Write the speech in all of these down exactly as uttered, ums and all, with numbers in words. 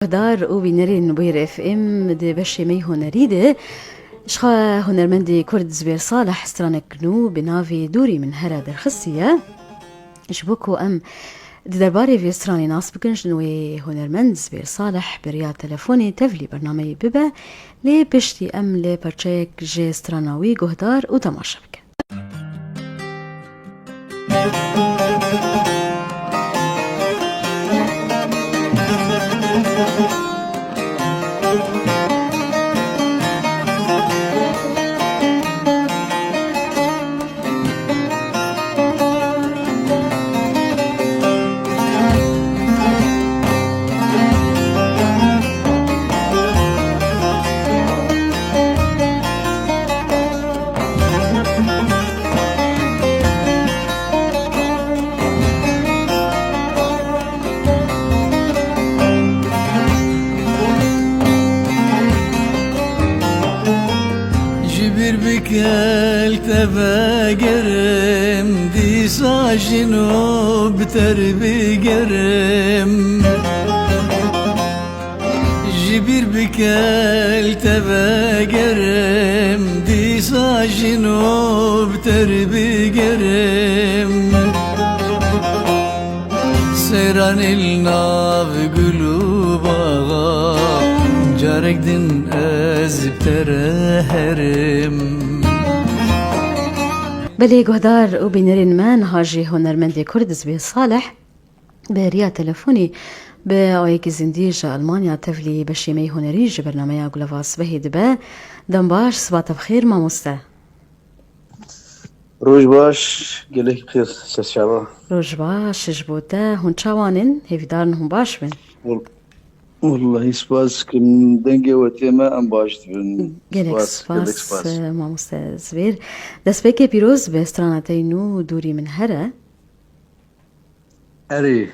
Guhdar û bînerên Bûyîr F M di beşê me yî hunerî de ji xwe hunermendê Kurd Zubêr Salih stranek nû bi navê Dûrî Min Here derxistiye. Ji bo ku em di derbarê vê stranê nas bikin, ji wê hunermend Zubêr Salih bi riya telefonê tevlî bernameyê bibe, lê piştî em li parçeyek ji strana wî guhdar û temaşe bikin. Ji bîr bike li te vegerim, dîsa jî nû bi te re bigerim. Ji bîr bike li te vegerim, dîsa jî nû bi te re bigerim. Seyranê li nav gul û baxa, carek din ez bi te re herim. Belê guhdar û bînerên me, niha jî hunermendê Kurd Zubêr Salih bi riya telefonî bi awayekî zindî ji Almanya tevlî beşê me yî hunerî ji bernameya Gulava Sibehê dibe. Dem baş, siba te bi xêr mamoste. Roj baş, gelek bi xêr, Serçava. Roj baş ji bo te. Hûn çawan in? Hêvîdar in hûn baş bin. Wal-, wallahî spas dikim. Dengê we tê me, em baş dibin. Gelek spas, gelek spas, spas. Eh, mamoste Zubêr. Destpêkê pîroz bi strana te yî nû Dûrî Min Here. Erê,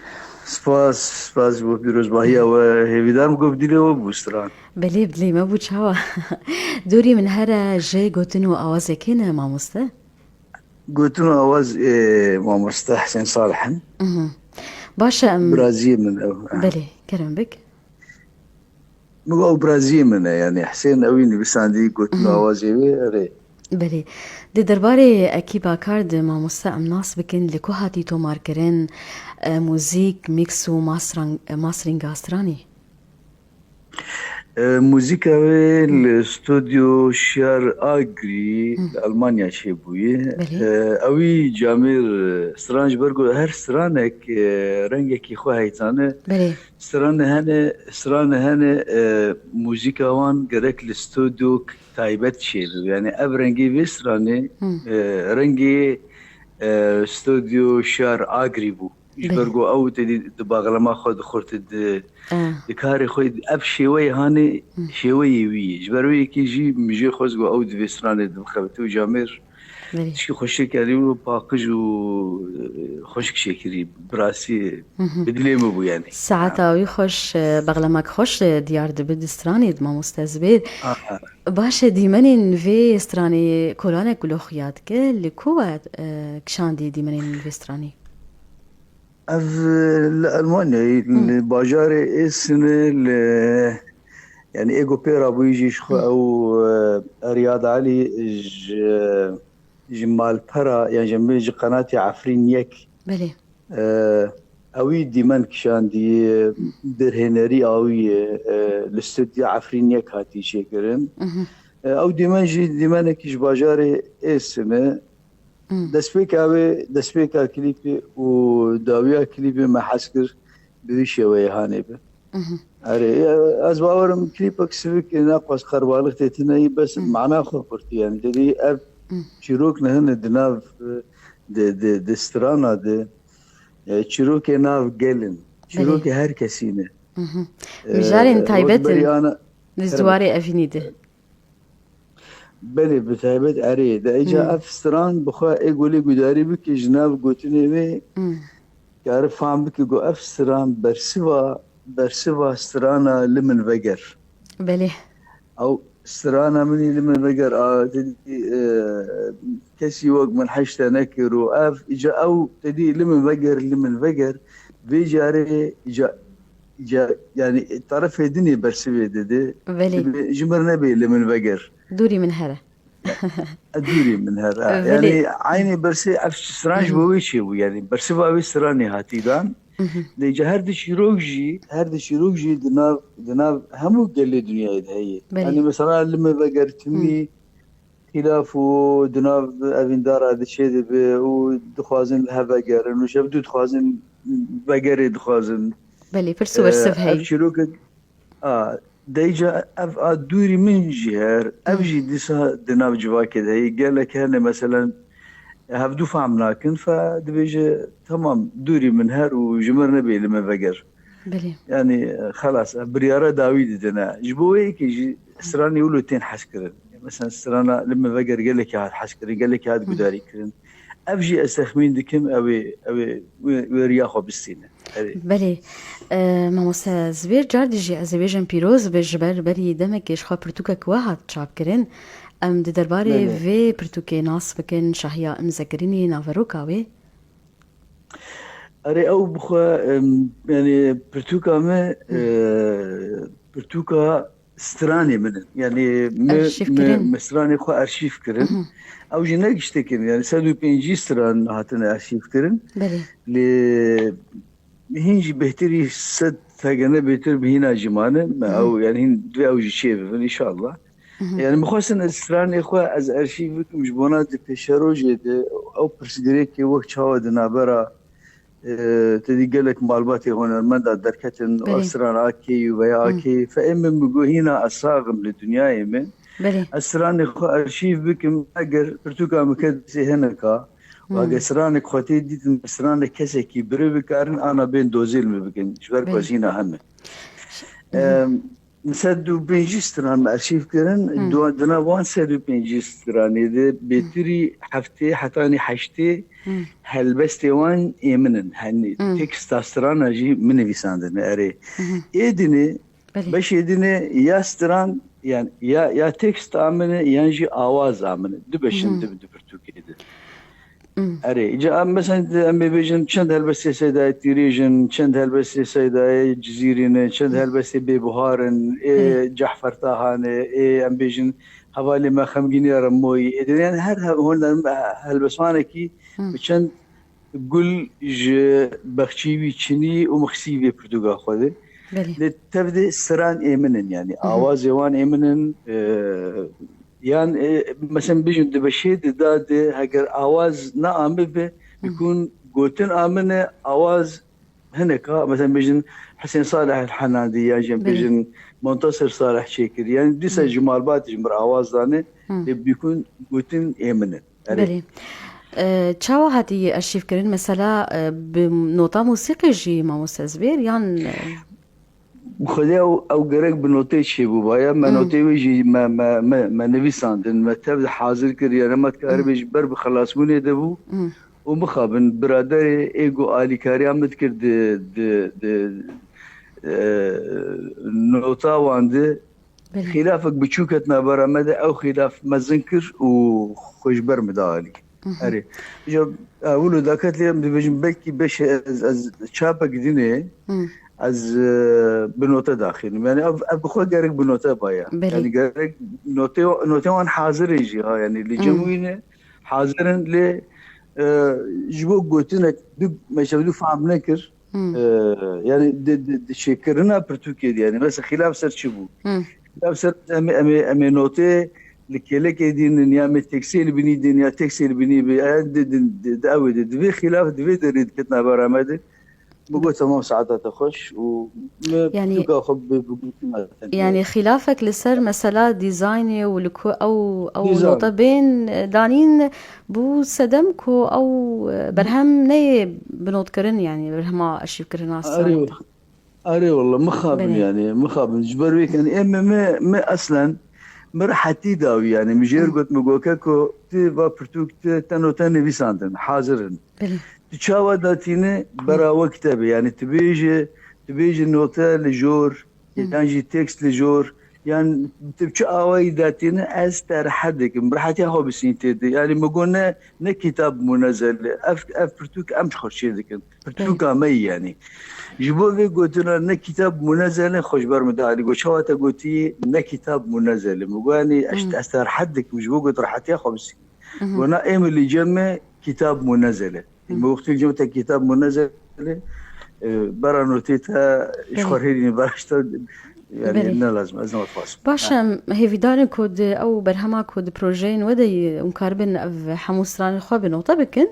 spas, spas ji bo pîrozbahiya we. Hêvîdar im ku bi dilê we bû stran. Belê, bi dilê me bû, çawa? Dûrî Min Here ji gotin û awazê kê ne, mamoste? Gotin û awaz, ê, mamoste Husên Salih in. Mhm. Baş e, em Biraziyê min ew. Belê, kerem bik. Min got, ew biraziyê min e, yanî Husên ewî nivîsandî, gotin û Mhm. awazê wê, erê. Belê. Di derbarê ekîba kar de, mamoste, em nas bikin, li ku hatî tomarkirin, e, muzîk, mîks û mastran-, e, masteringa stranê? E, muzîka wê li Stûdyo Şiyar Agri Hmm. li Almanya çêbûye. Belê. E, ewî camêr, e, stran ji ber ku her stranek, e, rengekî xwe heytane. Belê. Strane hene, strane hene, e, muzîka wan gerek li stûdyo taybet çêbe. Yani ev rengê vê stranê, Hmm. e, rengê, e, Stûdyo Şiyar Agri bû. Ji ber Belê. ku ew tedî di baxlema xwe dixurt, di, Ah. di karê xwe, ev şêweyê hanê, Hmm. şêweyê wî ye. Ji ber wê yekê jî min jê xwest ku ew di vê stranê di bixebitî û camêr Belê. tişkî xweşik, yanî wilo paqij û, e, xweşik çêkirî. Bi rastî Hı hı. bi dilê min bû, yanî. Saeta wî xweş, e, baxlemek xweş, e, diyar dibe di stranê de, mamoste Zubêr. Aha. Baş e, dîmenên vê stranê kolanek wilo xuya dike, li ku we, e, kişandî dîmenên vê stranê? Ev, e, li Almanyayê, Hı. li bajarê Êsine, li, yani ê ku pê rabûyî jî ji xwe Hı. ew, e, Riyad Elî ji, ji malpera, yan ji min ji qenatê Efrîn yek, Belê. e, ewî dîmen kişandî, dirhênerî awî ye, e, li stûdya Efrîn yek hatî çêkirin. Mhm. E, ew dîmen jî dîmenekî ji bajarê Êsine. Hmm. Destpêka wê, destpêka klîpê û dawiya klîpê me hez kir bi vî şêweyê hanê be. Mhm. Erê, e, ez bawerim klîpek sivik e, ne qas qerbalix tê tune yî, bes Hmm. mana xwe qurtî, yani tedî ev Hmm. çîrok ne hene di nav, e, di, di, di strana de, e, çîrokê nav gel in. Belê. Çîrokê her kesî ne. Mhm. E, Mijarên taybet in. Berî ana Li ziwarê evînî de. Belê, bi taybet erê. De îca Hmm. ev stran bi xwe ê golê gudarî bike ji nav gotinê wê, Hmm. kare fam bike ku ev stran bersiva, bersiva strana Li Min Veger. Belê. Ew strana min î Li Min Veger, a, tedî, e, kesî wek min heşte nekir û ev, îca ew tedî Li Min Veger, Li Min Veger, vê carê îca ca- yani tarifê din ê bersivê dide. Belê. Dibe, ji mir nebê li min veger. Dûrî min here. E, dûrî min here. Belê. Yani aynî bersê ev stran ji bo wê çêbû. Yani bersiva wê stranê hatî dan. Lê ca her di çîrok jî, her di çîrok jî di nav, di nav hemû gelê dinyayê de heye. Belê. Yani mesela li min veger timî xîlaf û di nav evîndara diçê dibe û dixwazin li hev vegerin û ji hev dû dixwazin vegerê dixwazin. Belê, pirs û bersiv Ev heye. çîrokek, a, deyca ev a dûrî min jî her, ev jî dîsa di nav civakê de heye. Gelek hene, meselen, hevdû fehm nakin, fe dibêje, tamam, dûrî min her û ji mir nebê li min veger. Belê. Yani, xelas, ev biryara dawî didine. Ji bo wê yekê jî stranê wilo tên hez kirin. Mesela strana li min veger gelekî hat hez kirin, gelekî hat gudarî kirin. Ev jî ez texmîn dikim, ew ê, ew ê wê, wê riya xwe bistîne. Erê. Belê. E, mamoste Zibêr, cardî jî ez ê bêjim pîroz be ji ber berî demekê ji xwe pirtûkek we hat çapkirin. Em di derbarê Belê. vê pirtûkê nas bikin, Şahiya Imzekirinî, naveroka wê. Erê, ew bixwe, em, yani pirtûka me, e, pirtûka stranê min in. Yani me, Arşîv me, kirin. me stranê xwe arşîv kirin. Ew jî ne giştek in, yani sed û pêncî stran hatine arşîv kirin. Belê. Lê hîn jî bêhtirî sed, hege ne bêtir bi hîna jî mane. Me ew, yani hîn divê ew jî çê bibin, înşallah. Yani min xwestin ez stranê xwe ez arşîv bikim, ji bona di pêşerojê de ew pirsgirêkê wek çawa di navbera, e, te dî gelek malbatê hunermenda derketin, Belê. Stran Akê û veya Akê. Fe ê min bigo hîna ez sax im li dinyayê min. Belê. Ez stranê xwe arşîv bikim, eger pirtûka min ket destê hineka, û eger stranek xwe tê dîtin, stranek kesekî biri bikarin, ana bên dozê li min bikin, ji ber ku ez hîna hene. Em, sed û pêncî stran me arşîv kirin, du- di nav wan sed û pêncî stranê de bêtirî heftê hetanî heştê helbestê wan ê min in. Hani teksta strana jî min nivîsandine, erê. Ê dinê, Belê. beşê dinê ya stran, yani ya, ya tekst a min e, yan jî awaz a min e. Du beş in di, di pirtûkê de. Erê, ca em mesela em ê bêjin çend helbestê Seydayê Tîrêj in, çend helbestê Seydayê Cizîrî ne, çend helbestê Bêbuhar in, ê Cehfer Taha ne, ê em bêjin hevalê me Xemgîniya Remoyî, ê dinê, yani her he-, hon-, helbestvanekî bi çend gul ji bexçî wî çinî û mixsî vê pirtûka xwe de. Belê. Lê tev de stran ê min in, yani awazê wan ê min in, e, yan, e, mesela bêjin di beşê di da de heger awaz ne ame be, bikun gotin amine awaz hineka, mesela bêjin Husên Salih el Henandî, yan jî em Belê. bêjin Montasir Salih çêkir. Yani dîsa ji malbatê ji mir awaz dane, lê bikun gotin ê min in. Erê. Belê. E, çawa hatiye arşîv kirin? Mesela, e, bi nota musîqê jî, mamoste Zibêr, yan, e, Xwedê ew, ew gerek bi notê çêbûbaya. Me notê wê jî me, me, me, me nivîsandin. Me tev hazir kir. Yani me dikaribê ji ber bi xelasbûnê de bû. Û mixabin biraderê ê ku alîkariya min dikir di, di, di, e, nota wan de. Belê. Xîlafek biçûk ket navbera me de, ew xîlaf mezin kir û xwe ji ber min da alî. Erê. Îja, e, wilo daket lê em dibêjin belkî beş ez, ez çapek dinê ez, e, bi note daxînim. Yani ev, ev bi xwe gerek bi note baya. Belê. Yani gerek note, note wan hazir e jî ha. Yani li cem wî ne hazir in lê, e, ji bo gotinek du, mesela du fam nekir. E, yani di, di, di çêkirina pirtûkê de, yani mesela xîlaf ser çi bû? Xîlaf ser em, em, em ê notê li kêlekê dînin ya me teksê li binî din ya teksê li binî bi, e, di, di, di, di, ew ê di, divê xîlaf divê derê diketina bera me de. Bigo tamam, saeta te xweş û me Yani pirtûka xwe bi, bi gotina te Yani xîlafek li ser mesela dîzaynê û li ku ew, ew Dîzayn. nota bên, e, danîn bû sedem ku ew, e, berhem neyê binotkirin, yani berhema arşîvkirina Erê, stranê. erê wala mixabin Belê. yani, mixabin. Ji ber wê yani em me, me, me eslen me rehetî dawî yani. Min jêr got, min goke ku tu va pirtûk tu te note nivîsandin, hazir in. Belê. Tu çawa datîne bera we kitebê? Yani tu bêje, tu bêje note li jor, yan jî tekst li jor, Yan tu bi çi awayî datîne, ez te rehet dikim. Bi rehetiya xwe bisîn tê de. Yanî min got ne, ne kitab munezel e. Ev, ev pirtûk em ji xwe çê dikin. Pirtûka me yî yanî. Ji bo vê gotina ne kitab munezel e, xwe ji ber min dihalî. Got çawa te gotî ne kitab munezel e. Min got yanî ez, ez te rehet dikim. Ji bo got rehetiya xwe bisîn. Got na ê min li cem me kitab munezel e. Min wextî cem te kitab munezel e, e, bera notê te ji xwe rêdî beraşta, yanî ne lazim, ez ne dixwazim. Baş e, em hêvîdar in ku di ew berhema ku di projeyên we de ye, hûn karibin ev hemû stranên xwe bi note bikin.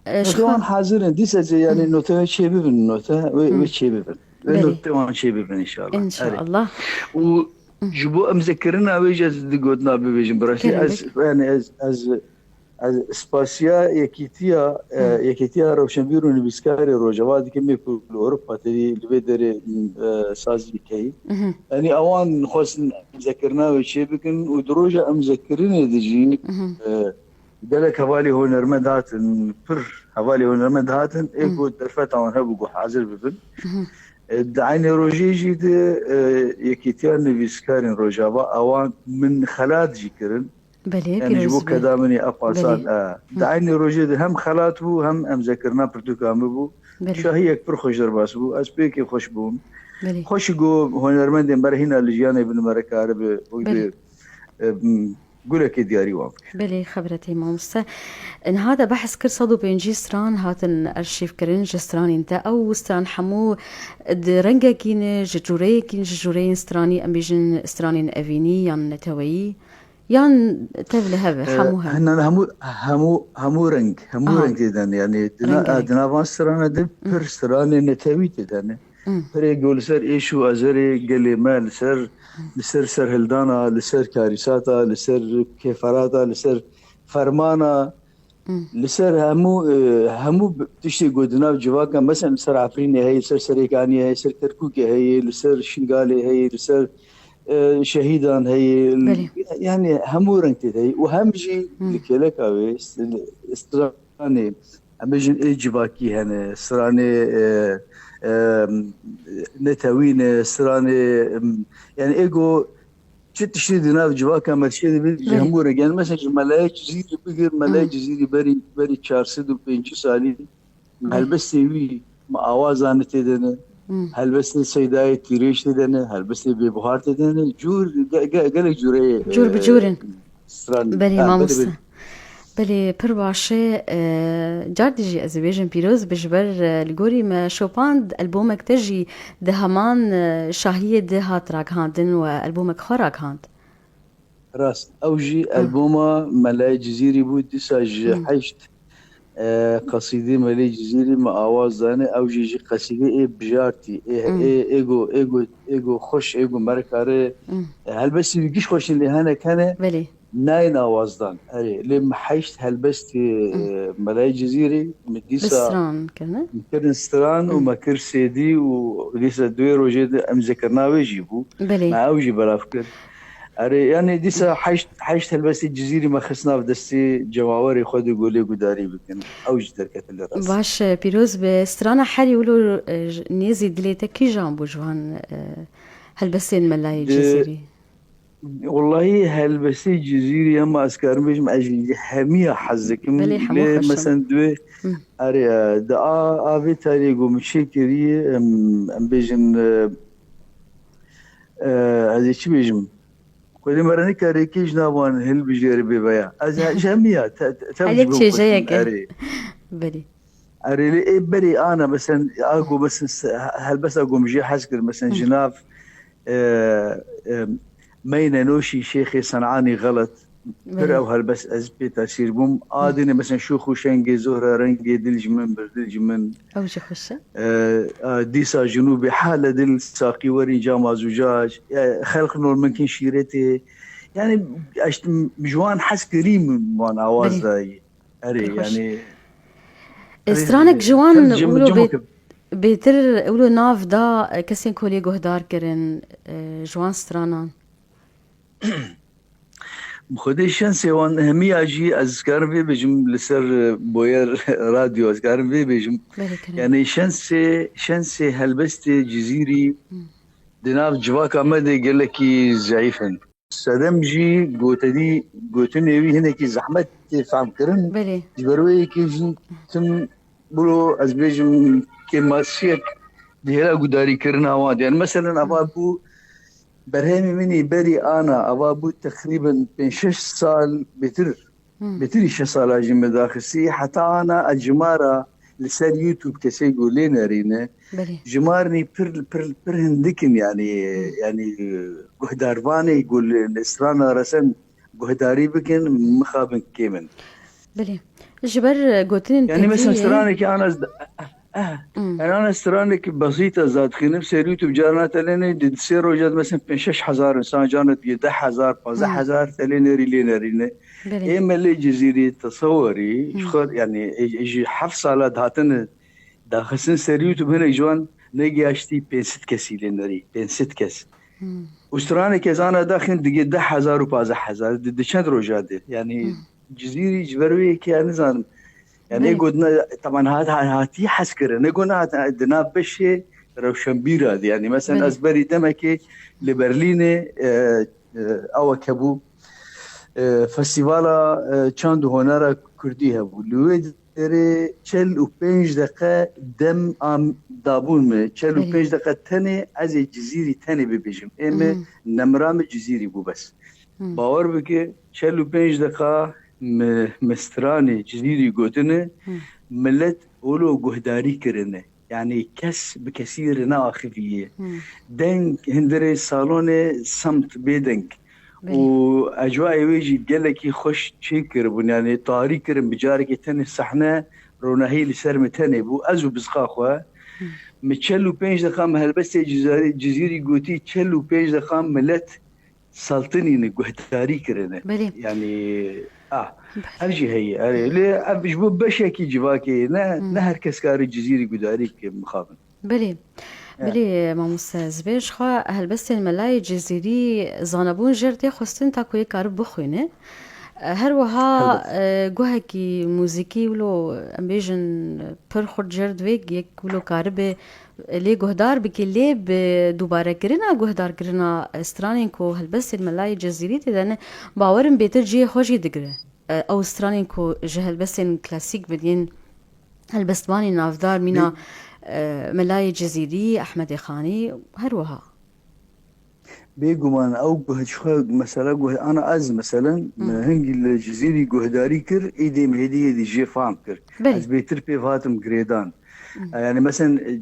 E, ji Notê wan xwe hazir in, dîsa jî yanî note wê çê bibin, note wê, wê çê bibin. Wê Belê. Notê wan çê bibin înşallah. Erê. İnşallah. Û ji bo emzekirina wê jî ez di gotina bibêjim, bi rastî Kerem ez, bek. Yanî ez, ez, ez spasiya yekîtiya, e, Hı. Yekîtiya Rewşenbîr û Nivîskarê Rojava dikim, ê ku li Ewropa tevî li vê derê, e, sazî dikeyî. Mhm. Yanî ewan xwestin emzekirina wê çê bikin û di roja emzekirinê de jî, Mhm. e, gelek hevalê hunermend hatin, pir hevalê hunermend hatin, ê Mhm. ku derfeta wan hebû ku hazir bibin. Mhm. E, di eynê rojê jî de, e, Yekîtiya Nivîskarên Rojava ewan min xelat jî kirin. Belê, Yanî ji bo pîroz be. Keda min ê epasan, Belê. e, di Hı. eynê rojê de hem xelat bû, hem emzekirina pirtûka min bû. Belê. Şahiyek pir xweş derbas bû. Ez pêkê xweş bûm. Belê. Xweş go hunermendên me re hîna li jiyanê bi nimere karibe, Belê. e, m, gulekê diyarî wan bike. Belê, xebretê mamoste. Niha de behs kir, sed û pêncî stran hatin arşîvkirin ji stranên te. Ew stran hemû di rengekî ne, ji cûreyekî ne, ji cûreyên stranî, em bêjin stranên evînî yan neteweyî? Yan tev li hev e, E, hemû hev? Hene hemû, hemû, hemû reng, hemû Aha. reng tê de ne. Yanî di na-, Rengareng. di nav van strana de Hı. pir stranê netewî tê de ne. Hı. Pirê go li ser êş û azerê gelê me, li ser, li ser serhildana, li ser karîsata, li ser kêferata, li ser fermana, Hı. li ser hemû, e, hemû b-, tiştê go di nav civaka, mesela li ser Efrînê heye, li ser Serêkaniyê heye, li ser Kerkûkê heye, li ser Şingalê heye, li ser e, şehîdan heye, Belê. yanî hemû reng tê de heye. Û hem jî Hı. li kêleka wê st-, stranê, em bêjin ê civakî hene, stranê, e, e, netewî ne, stranê, em, yanî ê go çi tiştê di nav civaka me dişê dibin, ji Belê. hemû reng. Yanî mesela ji Melayê Cizîrî bigir, Melayê Hı. Cizîrî berî, berî çar sed û pêncî salî, Belê. Helbestê wî me awaza ne tê de ne. Hmm. Helbestê Seydayê Tîrêj tê de ne. Helbestê Bêbuhar tê de ne. Cûr, ge-, ge-, gelek cûreyê, Cûr bi e, cûr in. stran-, Belê, ha, mamoste. belê, belê. Belê, pir baş e. E, cardî jî ez ê bêjim pîroz be ji ber, e, li gorî me şopand elbomek te jî di heman, e, şahiyê de hat ragihandin we elbomek xwe ragihand. Rast. Ew jî Hı. alboma Melayê Cizîrî bû. Dîsa ji Hı. heşt, e, qesîdê Melayê Cizîrî me awaz dane. Ew jî ji qesîdê ê bijartî, ê, Hı. ê, ê go, ê go, ê go xweş, ê go me re kare. Hı. E, helbestî wî giş xweş in lê henek hene Belê. nayên awaz dan. Erê, lê me heşt helbestê, Hı. e, Melayê Cizîrî me Bi dîsa stran kirine. me kirin stran û Hı. me kir C D û dîsa duê rojê de emzekirina wê jî bû. Belê. Me ew jî belav kir. Erê, yanî dîsa heşt, heşt helbestê Cizîrî me xist nav destê cemawerê xwe de ku lê gudarî bikin. Ew jî derketin li rest. Baş e, pîroz be. Strana herî wilo, e, j-, nêzî dilê te kîjan bû ji wan, e, helbestên Melayê Di-, Cizîrî? Wellahî helbestê Cizîrî hema ez karim bêjim, ez ji hemiya hez dikim. Belê, hema Lê xweş in. mesen duê, Hı. erê, e, di a, a vê tarî ku min çêkirî, em, em bêjin, e, e, ez ê çi bêjim? Xwedê me re nikare kê ji nav wan hilbijêre bê veya. Ez he-, ji hemiya, te, te, te Heyek ji bo çêjeyek e. erê. Belê. Erê, lê ê berê ana, mesen, a ku, mesen, se-, helbesta ku min jê hez kir, mesen, Hı. ji nav, e, e, Meyne Noşî Şêxê Senanî Xelet. Pir Belê. ew helbest ez pê tesîr bûm. A Hı. dinê, mesen, Şûx û Şengê Zohra Rengê Dil ji min bir, dil ji min. Ew jî xweş e. E, a, dîsa Jinûbê Hale Dil Saqî Werî Cama Zucac. E, Xelq Nor Min Kin Şîretê. Yani, eşt, ji wan hez kirî min wan awaz Belê. dayî. Erê, Pir xweş. yanî, E, erê, stranek ji wan cem-, wilo cem-, bê-, bêtir wilo nav da, e, kesên ku lê guhdar kirin, e, ji wan stranan? Bi Xwedê şensê wan hemiya jî ez karim vê bêjim li ser, e, Boyer Radyo, ez karim vê bêjim. Belê, kerem. Yani şensê, şensê helbestê Cizîrî, Hmm. di nav civaka me de gelekî zeyîf in. Sedem jî gotinî, gotinê wî hinekî zehmet tê fehmkirin. Belê. Ji ber wê yekê jî tim biro ez bêjim kêmasiyek di hêla gudarîkirina wan de. Yani meselen ava bû berhemê min ê berî ana, ava bû teqrîben pênc şeş sal bêtir. Hmm. Bêtirî şeş sala jî min daxistî. Heta ana ez jimara li ser YouTube kesê ku lê nerîne. Belê. Jimarnî pir, pir, pir hindik in yani, yani guhdarvanê ku li, li strana resen guhdarî bikin, mixabin kêm in. Belê. Ji ber gotinên Yani pêncî mesela yê stranekî ana z-, eh, Hmm. yani ana stranek besît ez dadixînim, ser YouTube carna te lê ne, di sê roja de mesela pênc şeş hezar insan carna diye deh hezar, pazdeh hezar te lê nerî lê nerîne. Belê. Ê me lê Cizîrî tesewirî, Hmm. ji xwe yani, ê, ê ji heft sala dihatine daxistin ser YouTube hinek ji wan negihaştî pênc sed kesî lê nerî, pênc sed kes. Hmm. Û stranekê zana daxin digê deh hezar û pazdeh hezar di, di çend roja de. Yani Hmm. Cizîrî ji ber wê yekê ez nizanim. Yani Belê. Ê gotina, taban hat, hat, hatî hez kirin. Ne got hat, di nav beşê rewşenbîra de. Yani mesela Belê. Ez berî demekê li Berlînê, e, e, awek hebû, e, festîvala, e, çand û honera kurdî hebû. Li wê derê çel û pênc deqe dem am dabûn min. Çel û pênc Belê. Deqe tenê ez ê Cizîrî tenê bibêjim. Ê me Hmm. nemra min Cizîrî bû bes. Hmm. Bawer bike, çel û pênc deqa mi, mi stranê Cizîrî gotine, Hmm. millet wilo guhdarî kirine. Yani kes bi kesî re neaxiviye. Hmm. Deng hindirê salonê semt bêdeng. Belê. Û ecwayê wê jî gelekî xweş çêkiribûn. Yani tarî kirin bi carekê tenê sehne ronahî li ser min tenê bû. Ez û bizqa xwe. Hmm. Mi çel û pênc deqa mi helbestê Cizarî-, Cizîrî gotî, çel û pênc deqa millet saltinîne, guhdarî kirine. Belê. Yani, ah, Belê. Ev jî heye. Erê, lê ev ji bo beşekî civakê ye. Ne, Hmm. ne her kes kare Cizîrî gudarî ke mixabin. Belê. Eh. Belê, mamoste Zibêr, ji xwe helbestên Melayê Cizîrî zanebûn jêr tê xwestin ta ku yek karibe bixwîne. Her wiha, Helbet. e, guhekî muzîkî wilo, em bêjin, pir xurt jêr divê yek wilo karibe lê guhdar bike, lê bi dubarekirina guhdarkirina stranên ku helbestên Melayê Cizîrî tê de ne, bawerim bêtir cihê xwe jî digire. E, ew stranên ku ji helbestên klasîk bi yên helbestvanê navdar mîna, Bê- e, Melayê Cizîrî, Ehmedê Xanî, her wiha. Bêguman ew guh-, ji xwe mesela guh-, ana ez meselen, Hmm. me hingî li Cizîrî guhdarî kir, êdî em hêdî hêdî jê fam kir. Belê. Ez bêtir pê hatim girêdan. Hmm. E, yani meselen, e,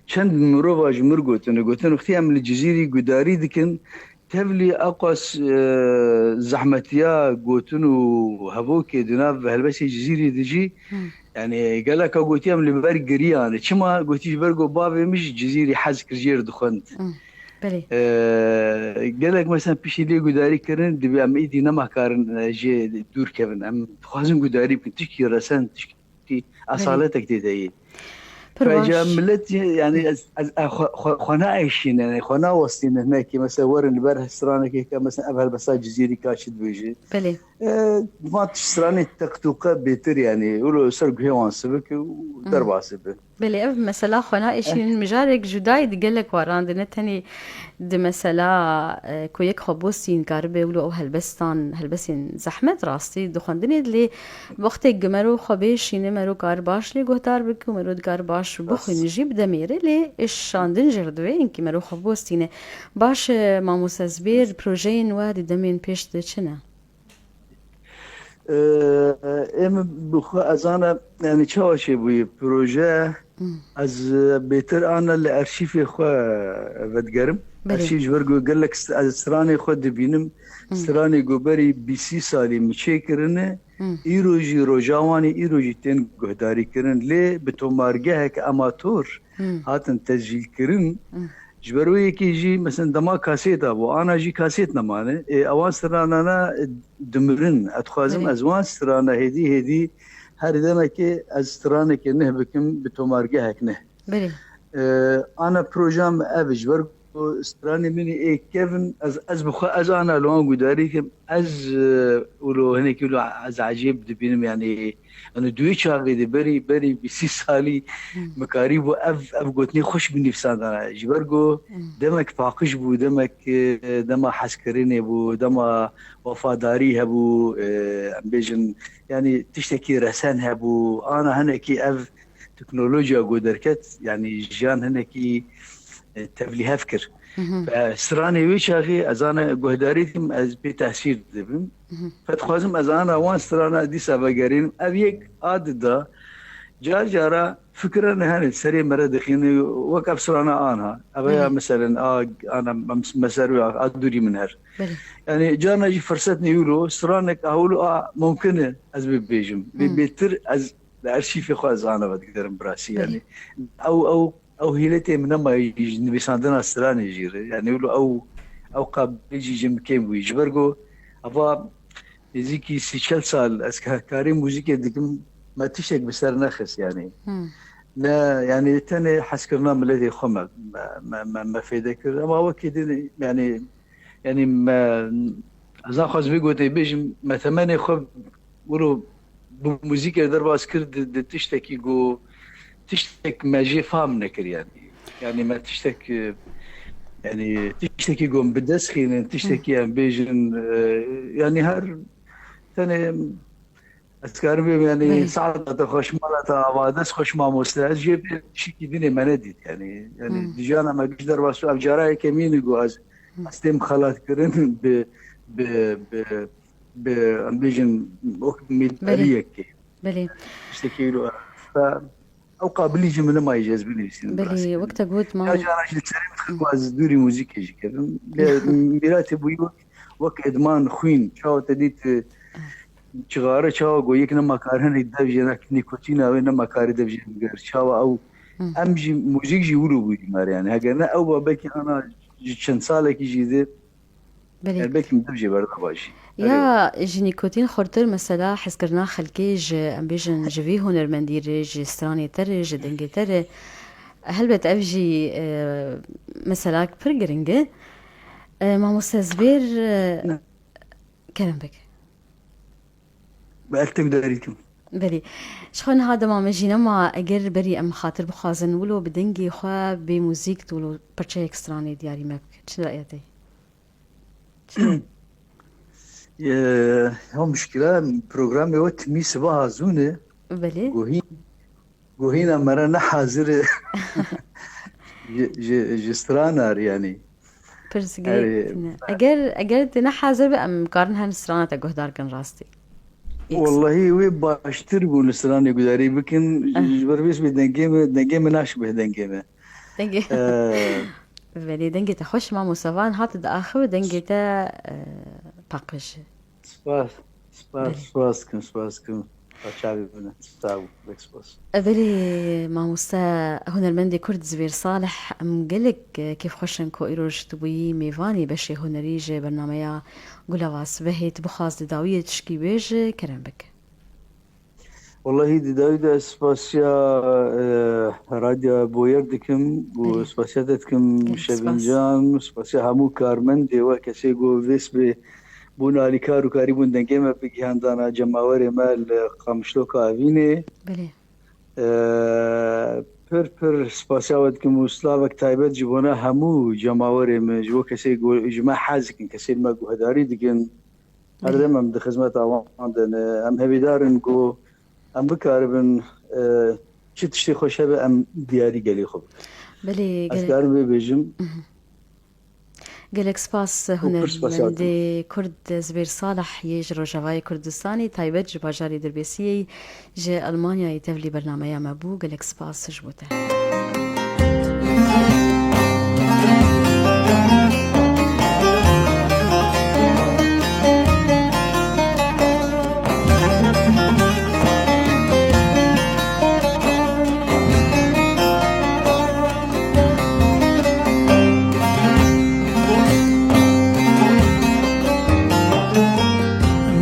çend mirova ji mir gotine, gotin, wextî em li Cizîrî gudarî dikin, tevlî eqas, e, zehmetiya gotin û hevokê di nav helbestê Cizîrî de jî, Hmm. yani geleka gotî em li ber giriyane. Çima gotî ji ber ku bavê min ji Cizîrî hez kir jêr dixwend. Hmm. Belê. E, gelek mesela piştî lê gudarî kirin, dibê em êdî nema karin, e, jê dûr kevin. Em dixwazin gudarî bikin, tişkî resen, tişkî Belê. Esaletek tê de yê. Pir Fêca baş. Millet, yani ez, ez, ez xwe, xwe, xwe naeşîne, yani xwe nawestîne, hinekî mesela werin li ber stranekê ke mesela ev helbesta Cizîrî ka çi dibêje. Belê. E, van tişt stranê teqtûqe bêtir yani, wilo ser guhê wan sivik û Hmm. Derbasî bi. Belê, ev mesela xwe naeşînin Eh. mijarek cudayî di gelek waran de, ne tenê di mesela, e, ku yek xwe bostîn karibe wilo ew helbestan, helbestên zehmet rastî di xwendinê de lê wextê ku mero xwe bêşîne, mero kar baş lê guhdar bike û mero dikar baş Rast. Bixwîne jî bi demê re lê şandin jê re divê inkî mero xwe bostîne. Baş e, mamoste Zibêr, projeyên we di demên pêş de çi ne? Ee, em bi xwe ez ana, yani çawa çêbûye proje, Hmm. ez, e, bêtir ana li arşîvê xwe vedigerim. Belê. Arşîv ji ber ku gelek st-, ez stranê xwe dibînim. Hmm. Stranê ku berî bîsî salî min çêkirine, Hmm. îro jî roja wan ê îro jî tên guhdarî kirin. Lê bi tomargehek amator Hmm. hatin tescîlkirin. Hmm. Ji ber wê yekê jî, mesela dema kasêta bû, ana jî kasêt nemane. Ê, ewan stranana, e, dimirin. Ez dixwazim Belê. Ez wan strana hêdî hêdî her demekê ez stranekê neh bikim bi tomargehek neh. Belê. E, ana proja min ev e, ji ber Û stranê min ê kevin, ez, ez bi xwe, ez ana li wan gudarî kim, ez, e, wilo hinekî wilo ez ecêb dibînim, yanî, yanî di wê çaxê de berî, berî bîst salî Hmm. min karîbû ev, ev gotinê xweş binivîsandana. Ji ber ku Hmm. demek paqij bû, demek, e, dema hezkirinê bû, dema wefadarî hebû, e, em bêjin, yanî tiştekî resen hebû, ana hinekî ev teknolojiya ku derket, yanî jiyan hinekî, e, tevlîhev kir. Mhm. Ve stranê wê çaxê ez ana guhdarî dikim, ez pê tesîr dibim. Mhm. Qet dixwazim ez ana wan strana dîsa vegerînim. Ev yek a dida, car cara fikirane hene serê me re dixîne, wek ev strana ana. Ev ya Belê. meselen a, ana, em, meser a, a dûrî min her. Belê. Yani carna jî firset neyûlo, stranek a hûlo a mumkin e ez bibêjim. Bê Hmm. bêtir ez li erşîfê xwe ez ana ve digirim birasî. Belê. Yani ew, ew, ew hîletê min nema ji nivîsandina stranê jî re. Yani wilo ew, ew qabilî jî ji min kêm bûyî. Ji ber ku eva nêzîkî sî çel sal ez ka-, karê muzîkê dikim, me tiştek bi ser nexist yani. Hmm. Ne, yani tenê hezkirina miletê xwe me, me, me, me, me fêde kir. Ema wekî din, yani, yani me, ez naxwazim vê gotê bêjim, me temenê xwe wilo bi muzîkê derbas kir di, di tiştekî ku tiştek me jê fam nekir yani. Yani me tiştek, e, yani tiştekî ku em bi dest xînin, tiştekî em bêjin, e, yani her tenê ez karim bêjim yani Belê. saeta te xweş, mala te ava, dest xweş mamoste. Ez jê bê tiştekî dinê me nedît yani. Yani Hmm. di jiyana me giş derbas ev cara yekemîn e ku ez, Hmm. ez têm xelatkirin bi, bi, bi, bi, em bêjin, wek Belê. mîdariyekê. Belê. Tiştekî wilo. Fe, ew qabilî ji min nemaye ji ez binivîsînim Belê, rastî. wek te got, Ya mam- cara ji serê min xwe ez dûrî muzîkê jî kevim. Lê mîratê bûyî wek, wek edman, xwîn. Çawa te dît, e, cixare çawa got, yek nema kar hinek dev jê, nek nîkotîna wê nema karî dev jê biger. Çawa ew, Hı. em jî muzîk jî wilo bûyî me re yani. Heger ne ew babekî ana ji çend salekî jî de Belê. Elbet min dev jê berda bajî. Ya, ji nîkotîn xurtir mesela hezkirina xelkê ji, em bêjin, ji vî hunermendî re, ji stranê te re, ji dengê te re. Helbet ev jî, e, meselak pir giring e. E, mamoste Zibêr, e, Ne. kerem bike. Bi ez tevdarî dikim. Belê. Ji xwe niha dema me jî nema, eger berî em xatir bixwazin, wilo bi dengê xwe bê muzîk, tu wilo parçeyek stranê diyarî me bike. Çi raya te ye? Çi? Ye, ya muşkila programê we timî sibaha zûn e. Belê. Guhî-, guhîna me re ne hazir e. Ji, ji, ji stranar yani. Pirsgirêk Erê, tune. Eger, eger te ne hazir be, em karin her strana te guhdar kin rastî. Wallahî wê baştir bû li stranê gudarî bikin. Eh. Ji ber vê sibê dengê me, dengê me naşibe dengê me. Dengê. Ee, Belê, dengê te xweş, mamoste, van hat diaxive, dengê te, e, paqij. Spas, spas, Belê. spas dikim, spas dikim. Çavê min e. Sağ ol, pek spas. E, belê, mamoste hunermendê Kurd Zibêr Salih, em gelek, e, kêfxweş in ku îroj tu bûyî mêvanê beşê hunerî ji bernameya Gulava Sibehê. Tu bixwaz di dawiyê tişkî bêje, kerem bike. Wellahî di dawî de ez spasiya, e, Radya Boyer dikim û Belê. spasiya te dikim Gelek spas. Şevin Can, spasiya hemû karmendê we, kesê ku vê sibê bûn alîkar û karîbûn dengê me bigihandana cemawerê me li Qamişloka Evînê. Belê. E, pir pir spasiya we dikim û slavek taybet ji bona hemû cemawerê me, ji bo kesê ku ji me hez dikin, kesê li me guhdarî dikin. Her Belê. dem em di xizmeta wan de ne. Em hevîdar in ku em bikaribin, e, çi tiştê xweş hebe em diyarî gelê xwe bikin. Belê, Ez gelek, karim vê bêjim. Mhm. Gelek spas Û pir spas ya hunermendê Kurd Zibêr Salih yê ji Rojavayê Kurdistanê, taybet ji bajarê Dirbêsiyê, ji Elmanyayê tevlî bernameya me bû. Gelek spas ji bo te.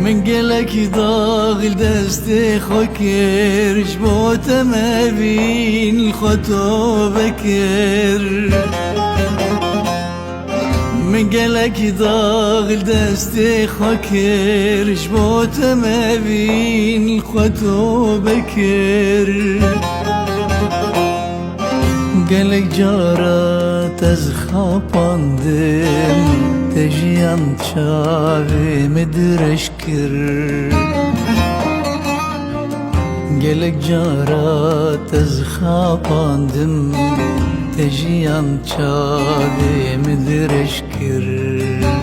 Min gelekî daxil destê xwe kir, ji bo te me vîn xwe tove kir. Gelek dax destê xwe kir, ji bo te me vîn xwe tobe kir. Gelek cara te zixapandim, te jiyan çavê min dirêj kir. Gelek cara te zixapandim, te jiyan çavê min dirêj kir.